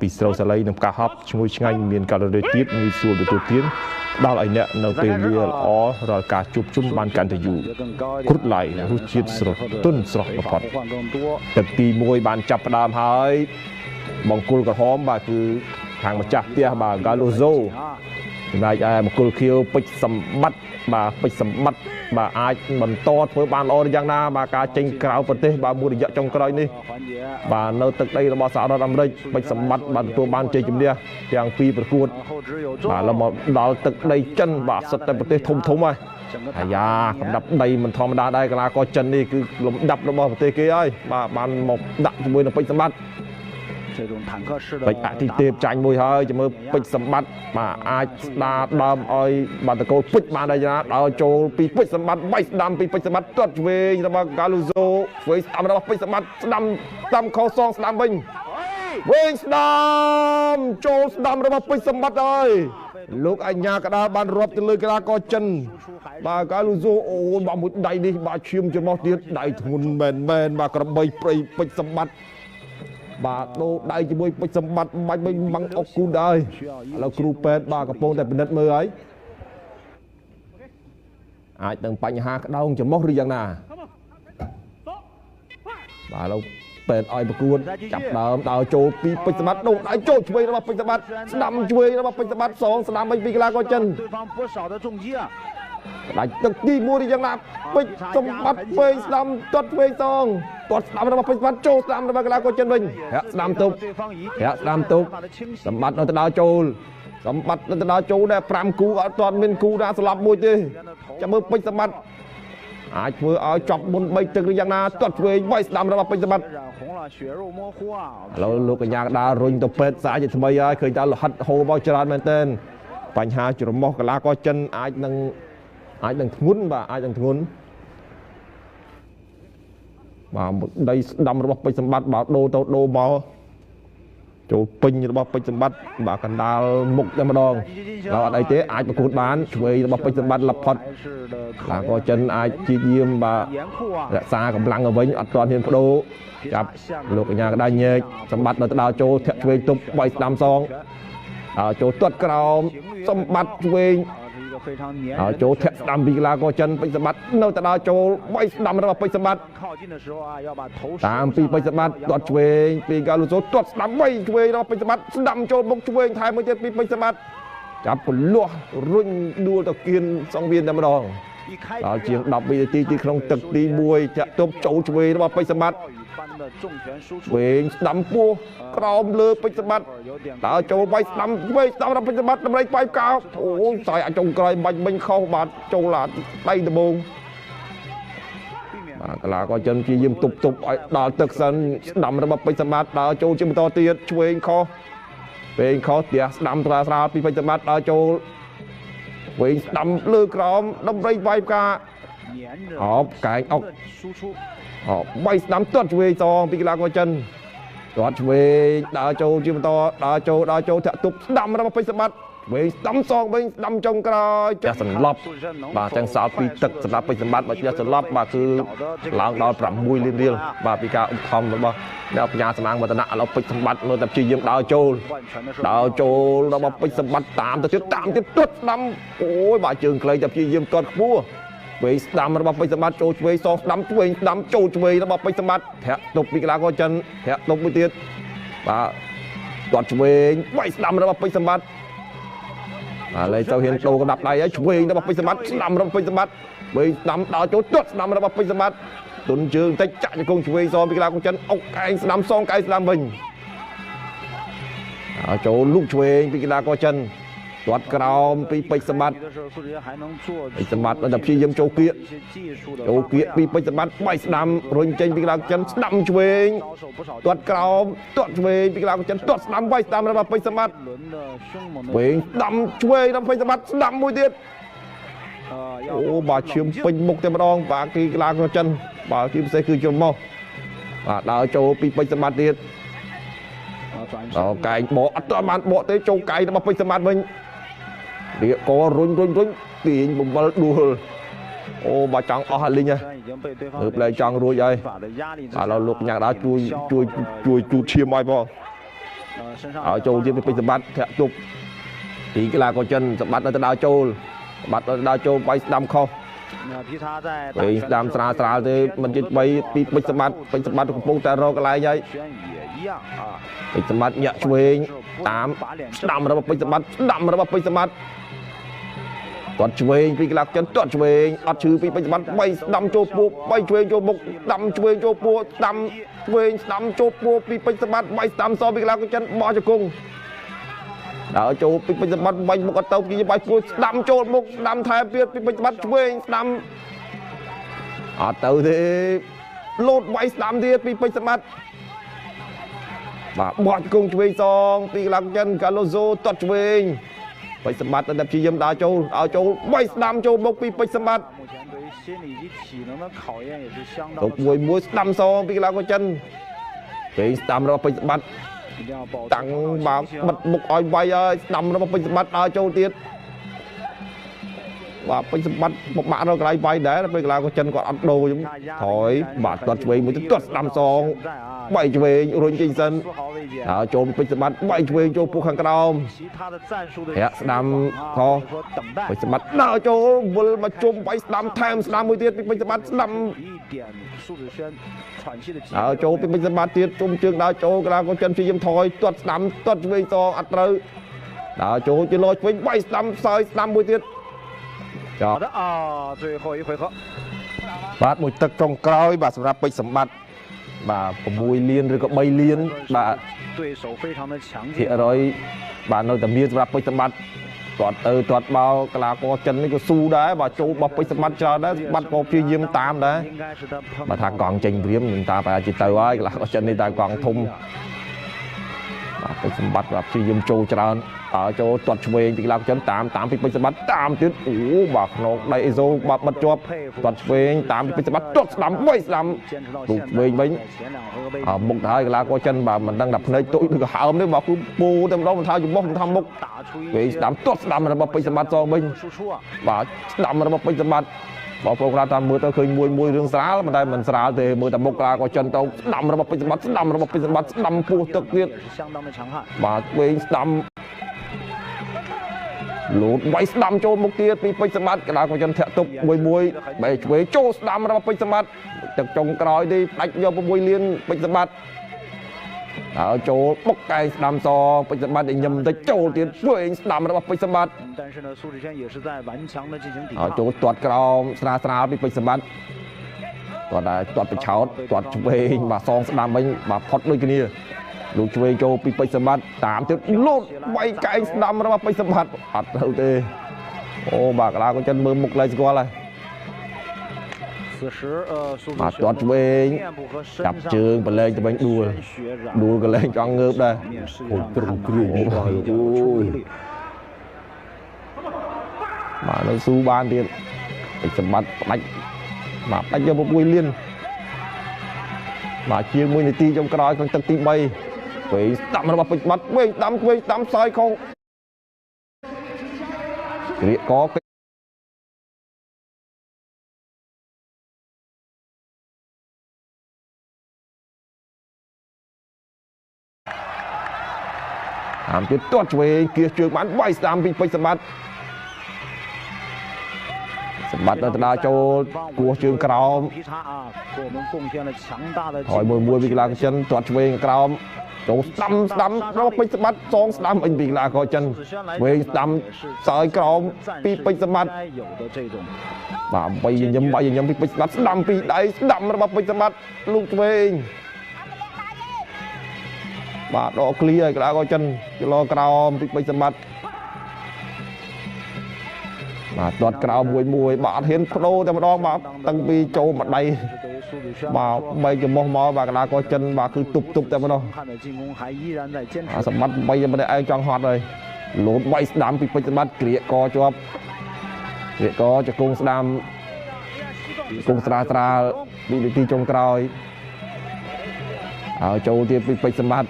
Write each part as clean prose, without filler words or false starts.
ពីស្រូវសាលីនិងផ្កាហប់ឈ្ងុយឆ្ងាញ់មានកាឡូរីទាបងាយស្រួលទទួលទានផ្ដល់ឲ្យអ្នកនៅពេលវេលាល្អរាល់ការជួបជុំបានកាន់តែយូរគ្រុតឡៃរសជាតិស្រទន់ស្រស់បំផុតទឹកទី1បានចាប់ផ្ដើមហើយបង្គោលក្រហមបាទគឺខាងម្ចាស់ផ្ទះបាទហ្គាឡូសូចំណែកឯបង្គោលខៀវពេជ្រសម្បត្តិបាទពេជ្រសម្បត្តិបាទអាចបន្តធ្វើបានល្អឬយ៉ាងណាបាទការចេញក្រៅប្រទេសបាទមួយរយៈចុងក្រោយនេះបាទនៅទឹកដីរបស់សហរដ្ឋអាមេរិកពេជ្រសម្បត្តិបាទទទួលបានជ័យជំនះទាំងពីរប្រកួតបាទឡើយមកដល់ទឹកដីចិនបាទសុទ្ធតែប្រទេសធំធំហើយអាយ៉ាកំដាប់ដីមិនធម្មតាដែរកីឡាករចិននេះគឺលំដាប់របស់ប្រទេសគេហើយបាទបានមកដាក់ជាមួយនឹងពេជ្រសម្បត្តិពេជ្រអតិទេពចាញ់មួយហើយជំរឿពេជ្រសម្បត្តិបាទអាចស្ដារដើមឲ្យបាទតកូលពេជ្របានដែរណាដល់ចូលពីពេជ្រសម្បត្តិបាយស្ដាំពីពេជ្រសម្បត្តិទាត់ឆ្វេងរបស់ហ្គាឡូសូឆ្វេងស្ដាំរបស់ពេជ្រសម្បត្តិស្ដាំស្ដាំខោសងស្ដាំវិញវិញស្ដាំចូលស្ដាំរបស់ពេជ្រសម្បត្តិហើយលោកអញ្ញាកដាលបានរាប់ទៅលើកីឡាករចិនបាទហ្គាឡូសូអូយបាទមួយដៃនេះបាទឈាមច្រមុះទៀតដៃធ្ងន់មែនមែនបាទក្របីព្រៃពេជ្រសម្បត្តិបាទដូរដៃជាមួយពេជ្រសម្បត្តិបាច់វិញបាំងអុកគូនដែរឥឡូវគ្រូពេទ្យបាទកំពុងតែពិនិត្យមើលហើយអាចនឹងបញ្ហាក្តោងច្រមុះឬយ៉ាងណាបាទឥឡូវពេទ្យឲ្យប្រកួតចាប់ដើមដើរចូលពីពេជ្រសម្បត្តិដូរដៃចូលឆ្វេងរបស់ពេជ្រសម្បត្តិស្ដាំឆ្វេងរបស់ពេជ្រសម្បត្តិសងស្ដាំវិញពីកីឡាករចិនដាច់ទឹកទី1ឬយ៉ាងណាពេជ្រសម្បត្តិវែងស្ដាំទាត់វែងសងទាត់ស្ដាំរបស់ពេជ្រសម្បត្តិចូលស្ដាំរបស់កីឡាករចិនវិញរាក់ស្ដាំទប់រាក់ស្ដាំទប់សម្បត្តិនៅទៅដល់ចូលសម្បត្តិនៅទៅដល់ចូលដែរ5គូអត់ទាន់មានគូណាស្លាប់មួយទេចាំមើលពេជ្រសម្បត្តិអាចធ្វើឲ្យចប់មុន3ទឹកឬយ៉ាងណាទាត់ឆ្វេងវាយស្ដាំរបស់ពេជ្រសម្បត្តិឥឡូវលោកកញ្ញាកដាលរុញទៅពេទ្យសាជាថ្មីហើយឃើញថាលហិតហូរមកច្រើនមែនទែនបញ្ហាច្រមុះកីឡាករចិនអាចនឹងធ្ងន់បាទអាចនឹងធ្ងន់បាទដីស្ដាំរបស់ពេជ្រសម្បត្តិបាទដូរទៅដូរមកចូលពេញរបស់ពេជ្រសម្បត្តិបាទកណ្ដាលមុខតែម្ដងដល់អត់អីទេអាចប្រកួតបានឆ្វេងរបស់ពេជ្រសម្បត្តិលផុតបាទក៏ចិនអាចជាយាមបាទរក្សាកម្លាំងឲ្យវិញអត់ទាន់ហ៊ានបដូរចាប់លោកកញ្ញាកដាញែកសម្បត្តិនៅទៅដល់ចូលធាក់ឆ្វេងទប់វាយស្ដាំសងដល់ចូលទាត់ក្រោមសម្បត្តិឆ្វេងហើយចូលធាក់ស្ដាំពីកីឡាករចិនពេជ្រសម្បត្តិនៅទៅដល់ចូលវាយស្ដាំរបស់ពេជ្រសម្បត្តិតាមពីពេជ្រសម្បត្តិទាត់ឆ្វេងពីកាលូសូទាត់ស្ដាំវាយឆ្វេងរបស់ពេជ្រសម្បត្តិស្ដាំចូលមុខឆ្វេងថែមមួយទៀតពីពេជ្រសម្បត្តិចាប់ពលលាស់រុញដួលទៅគៀនសង្វៀនតែម្ដងដល់ជាង10វិនាទីទីក្នុងទឹកទី1ធាក់ទប់ចូលឆ្វេងរបស់ពេជ្រសម្បត្តិឆ្វេងស្ដាំពោះក្រោមលើពេជ្រសម្បត្តិដើរចូលវាយស្ដាំឆ្វេងស្ដាំរបស់ពេជ្រសម្បត្តិដើម្បីវាយកោអូយស្អីអាចុងក្រោយបាច់មិញខុសបាទចូលអាដៃដំបងបាទកីឡាករចិនព្យាយាមទប់ទប់ឲ្យដល់ទឹកសិនស្ដាំរបស់ពេជ្រសម្បត្តិដើរចូលជាបន្តទៀតឆ្វេងខុសវែងខុសផ្ទះស្ដាំស្រាលស្រាលពីពេជ្រសម្បត្តិដើរចូលវែងស្ដាំលើក្រោមដើម្បីវាយផ្កាអបកែងអុកអបវាយស្ដាំទាត់ឆ្វេងសងពីកីឡាករចិនទាត់ឆ្វេងដើរចូលជាបន្តដើរចូលដើរចូលធាក់ទប់ស្ដាំរបស់ពេជ្រសម្បត្តិវែងស្ដាំសងវិញស្ដាំចុងក្រោយចាស់សន្លប់បាទចឹងសល់ពីទឹកសម្រាប់ពេជ្រសម្បត្តិបើចាស់សន្លប់បាទគឺឡើងដល់6លានរៀលបាទពីការឧបត្ថម្ភរបស់អ្នកបញ្ញាសំអាងវឌ្ឍនៈឥឡូវពេជ្រសម្បត្តិនៅតែព្យាយាមដើរចូលដើរចូលរបស់ពេជ្រសម្បត្តិតាមទៅទៀតតាមទៀតទាត់ស្ដាំអូយបាទជើងខ្លីតែព្យាយាមទាត់ខ្ពស់វែងស្ដាំរបស់ពេជ្រសម្បត្តិចូលឆ្វេងសងស្ដាំឆ្វេងស្ដាំចូលឆ្វេងរបស់ពេជ្រសម្បត្តិធាក់ទប់ពីកីឡាករចិនធាក់ទប់មួយទៀតបាទទាត់ឆ្វេងវាយស្ដាំរបស់ពេជ្រសម្បត្តិបាទលេទៅហ៊ានដូរកណ្ដាប់ដៃហើយឆ្វេងរបស់ពេជ្រសម្បត្តិស្ដាំរបស់ពេជ្រសម្បត្តិវែងស្ដាំដើរចូលទាត់ស្ដាំរបស់ពេជ្រសម្បត្តិទុនជើងតិចចាក់ជង្គង់ឆ្វេងសងពីកីឡាករចិនអុកកែងស្ដាំសងកែងស្ដាំវិញចូលលូកឆ្វេងពីកីឡាករចិនទាត់ក្រោមពីពេជ្រសម្បត្តិពេជ្រសម្បត្តិតែព្យាយាមចូលគៀកចូលគៀកពីពេជ្រសម្បត្តិបាយស្ដាំរុញចេញពីកីឡាចិនស្ដាំឆ្វេងទាត់ក្រោមទាត់ឆ្វេងពីកីឡាចិនទាត់ស្ដាំបាយស្ដាំរបស់ពេជ្រសម្បត្តិឆ្វេងស្ដាំឆ្វេងរបស់ពេជ្រសម្បត្តិស្ដាំមួយទៀតអូបាទឈាមពេញមុខតែម្ដងបាទគីកីឡាចិនបាទជាពិសេសគឺច្រមុះបាទដើរចូលពីពេជ្រសម្បត្តិទៀតដល់កែងបកអត់ទាន់បានបកទេចូលកែងរបស់ពេជ្រសម្បត្តិវិញរៀកករុញរុញរុញទាញបង្វិលដួលអូបាទចង់អស់ហើយលីងហើយលើប្លែចង់រួចហើយបាទឥឡូវលោកញ៉ាំដល់ជួយជួយជួយជូតឈាមឲ្យផង ឲ្យចូលទៀតពីពេជ្រសម្បត្តិធាក់ទប់ពីកីឡាករចិនសម្បត្តិនៅទៅដើរចូលសម្បត្តិនៅដើរចូលបាយស្ដាំខុសវិញស្ដាំស្រាលស្រាលទេមិនជិត3ពីពេជ្រសម្បត្តិពេជ្រសម្បត្តិកំពុងតែរកកន្លែងហើយពេជ្រសម្បត្តិញាក់ឆ្វេងតាមស្ដាំរបស់ពេជ្រសម្បត្តិស្ដាំរបស់ពេជ្រសម្បត្តិទាត់ឆ្វេងពីកីឡាចិនទាត់ឆ្វេងអត់ឈឺពីពេជ្រសម្បត្តិ3ស្ដាំចូលពោះ3ឆ្វេងចូលមុខស្ដាំឆ្វេងចូលពោះស្ដាំឆ្វេងស្ដាំចូលពោះពីពេជ្រសម្បត្តិ3ស្ដាំសពីកីឡាចិនបោះជង្គង់ដើរចូលពីពេជ្រសម្បត្តិបាញ់មុខអត់ទៅពីបាយពោះស្ដាំចូលមុខស្ដាំថែមទៀតពីពេជ្រសម្បត្តិឆ្វេងស្ដាំអត់ទៅទេលោតវាយស្ដាំទៀតពីពេជ្រសម្បត្តិបាទបោះជង្គង់ឆ្វេងសងពីកីឡាចិនកាឡូសូទាត់ឆ្វេងពេជ្រសម្បត្តិតែព្យាយាមដើរចូលឲ្យចូលវាយស្ដាំចូលមុខពីពេជ្រសម្បត្តិទុកមួយមួយស្ដាំសងពីកីឡាចិនពេលស្ដាំរបស់ពេជ្រសម្បត្តិតាំងបើបិទមុខឲ្យវាយហើយស្ដាំរបស់ពេជ្រសម្បត្តិដើរចូលទៀតបាទពេជ្រសម្បត្តិពិបាករកកន្លែងវាយដែរពេលកីឡាចិនគាត់អត់ដូរខ្ញុំថយបាទទាត់ឆ្វេងមួយទាត់ស្ដាំសងបាយឆ្វេងរុញចេញសិនហើយចូលពេជ្រសម្បត្តិបាយឆ្វេងចូលពោះខាងក្រោមធាក់ស្ដាំខពេជ្រសម្បត្តិដើរចូលវិលមកជុំបាយស្ដាំថែមស្ដាំមួយទៀតពីពេជ្រសម្បត្តិស្ដាំហើយចូលពីពេជ្រសម្បត្តិទៀតជុំជើងដើរចូលកីឡាករចិនព្យាយាមថយទាត់ស្ដាំទាត់ឆ្វេងសងអត់ត្រូវដើរចូលជាលយឆ្វេងបាយស្ដាំសើយស្ដាំមួយទៀត好的啊，最后一回合បាទមួយទឹកចុងក្រោយបាទសម្រាប់ពេជ្រសម្បត្តិបាទ6លានឬក៏3លានបាទភាគរយបាទនៅតែមានសម្រាប់ពេជ្រសម្បត្តិទាត់ទៅទាត់មកកីឡាករចិននេះក៏ស៊ូដែរបាទចូលបោះពេជ្រសម្បត្តិច្រើនដែរបាត់ក៏ព្យាយាមតាមដែរបាទថាកង់ចេញព្រាមមិនតាមប្រហែលជាទៅហើយកីឡាករចិននេះតែកង់ធំបាទពេជ្រសម្បត្តិបាទព្យាយាមចូលច្រើនតើចូលទាត់ឆ្វេងពីកីឡាចិនតាមតាមពីពេជ្រសម្បត្តិតាមទៀតអូបាទខ្នងដៃអេសូបាទបិទជាប់ទាត់ឆ្វេងតាមពីពេជ្រសម្បត្តិទាត់ស្ដាំបីស្ដាំទូឆ្វេងវិញមុខទៅហើយកីឡាករចិនបាទមិនដឹងថាភ្នែកទូចឬក៏ហើមទេបាទគឺពូតែម្ដងមិនថាច្បោះមិនថាមុខវេងស្ដាំទាត់ស្ដាំរបស់ពេជ្រសម្បត្តិសងវិញបាទស្ដាំរបស់ពេជ្រសម្បត្តិបងប្អូនខ្លះតាមមើលទៅឃើញមួយមួយរឿងស្រាលមិនតែមិនស្រាលទេមើលតែមុខកីឡាករចិនទៅស្ដាំរបស់ពេជ្រសម្បត្តិស្ដាំរបស់ពេជ្រសម្បត្តិស្ដាំពោះទឹកទៀតបាទវេងស្ដាំលោតវាយស្ដាំចូលមុខទៀតពីពេជ្រសម្បត្តិកីឡាករចិនធាក់ទប់មួយមួយបែរឆ្វេងចូលស្ដាំរបស់ពេជ្រសម្បត្តិទឹកចុងក្រោយនេះផ្ដាច់យក6លានពេជ្រសម្បត្តិហើយចូលបុកកែងស្ដាំសងពេជ្រសម្បត្តិញឹមតិចចូលទៀតឆ្វេងស្ដាំរបស់ពេជ្រសម្បត្តិហើយចូលទាត់ក្រោមស្រាលស្រាលពីពេជ្រសម្បត្តិទាត់ដែរទាត់ប្រឆោតទាត់ឆ្វេងបាទសងស្ដាំវិញបាទផុតដូចគ្នាលោកឆ្វេងចូលពីពេជ្រសម្បត្តិតាមទៀតលោតវាយកែងស្ដាំរបស់ពេជ្រសម្បត្តិអត់ទៅទេអូបាទកីឡាករចិនមើលមុខលែងស្គាល់ហើយបាទទាត់ឆ្វេងចាប់ជើងប្រឡែងទៅវិញដួលដួលកលែងចង់ងើបដែរអូត្រង់គ្រឿងអូយបាទនៅស៊ូបានទៀតពេជ្រសម្បត្តិផ្ដាច់បាទផ្ដាច់យក6លានបាទជាង1នាទីចុងក្រោយក្នុងទឹកទី3វិញស្ដាំរបស់ពេជ្របាត់វិញស្ដាំវិញស្ដាំសើយខុសគ្រាកតាមទៀតទាត់ឆ្វេងគៀសជើងបានវាយស្ដាំពីពេជ្រសម្បត្តិសម្បត្តិដល់ទៅដល់ចូលគោះជើងក្រោមថយមួយមួយពីកីឡាចិនទាត់ឆ្វេងក្រោមចូលស្ដាំស្ដាំរបស់ពេជ្រសម្បត្តិសងស្ដាំអញពីកីឡាករចិនវែងស្ដាំសើយក្រោមពីពេជ្រសម្បត្តិបាទបីញញឹមបីញញឹមពីពេជ្រសម្បត្តិស្ដាំពីដៃស្ដាំរបស់ពេជ្រសម្បត្តិលោកឆ្វេងបាទដកឃ្លីហើយកីឡាករចិនគីឡូក្រោមពីពេជ្រសម្បត្តិបាទទាត់ក្រោមមួយមួយបាទអត់ហ៊ានបដូរតែម្ដងបាទតាំងពីចូលមកដៃបាទបីច្រមុះមកបាទកីឡាករចិនបាទគឺទប់ទប់តែម្ដងសម្បត្តិបីម្នាក់ឯងចង់ហត់ហើយលោតវាយស្ដាំពីពេជ្រសម្បត្តិគ្រាកជាប់គ្រាកជង្គង់ស្ដាំជង្គង់ស្រាលស្រាលពីនាទីចុងក្រោយហើយចូលទៀតពីពេជ្រសម្បត្តិ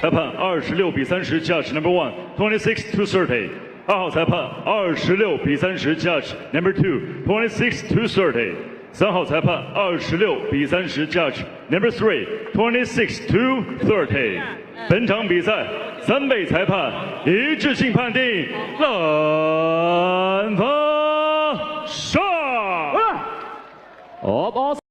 裁判26比30 ，Judge Number One 26 to 30。二号裁判26比30 ，Judge Number Two 26 to 30。三号裁判26比30 ，Judge Number 3, 26 to 30。本场比赛三位裁判一致性判定蓝方胜。 អបអរ。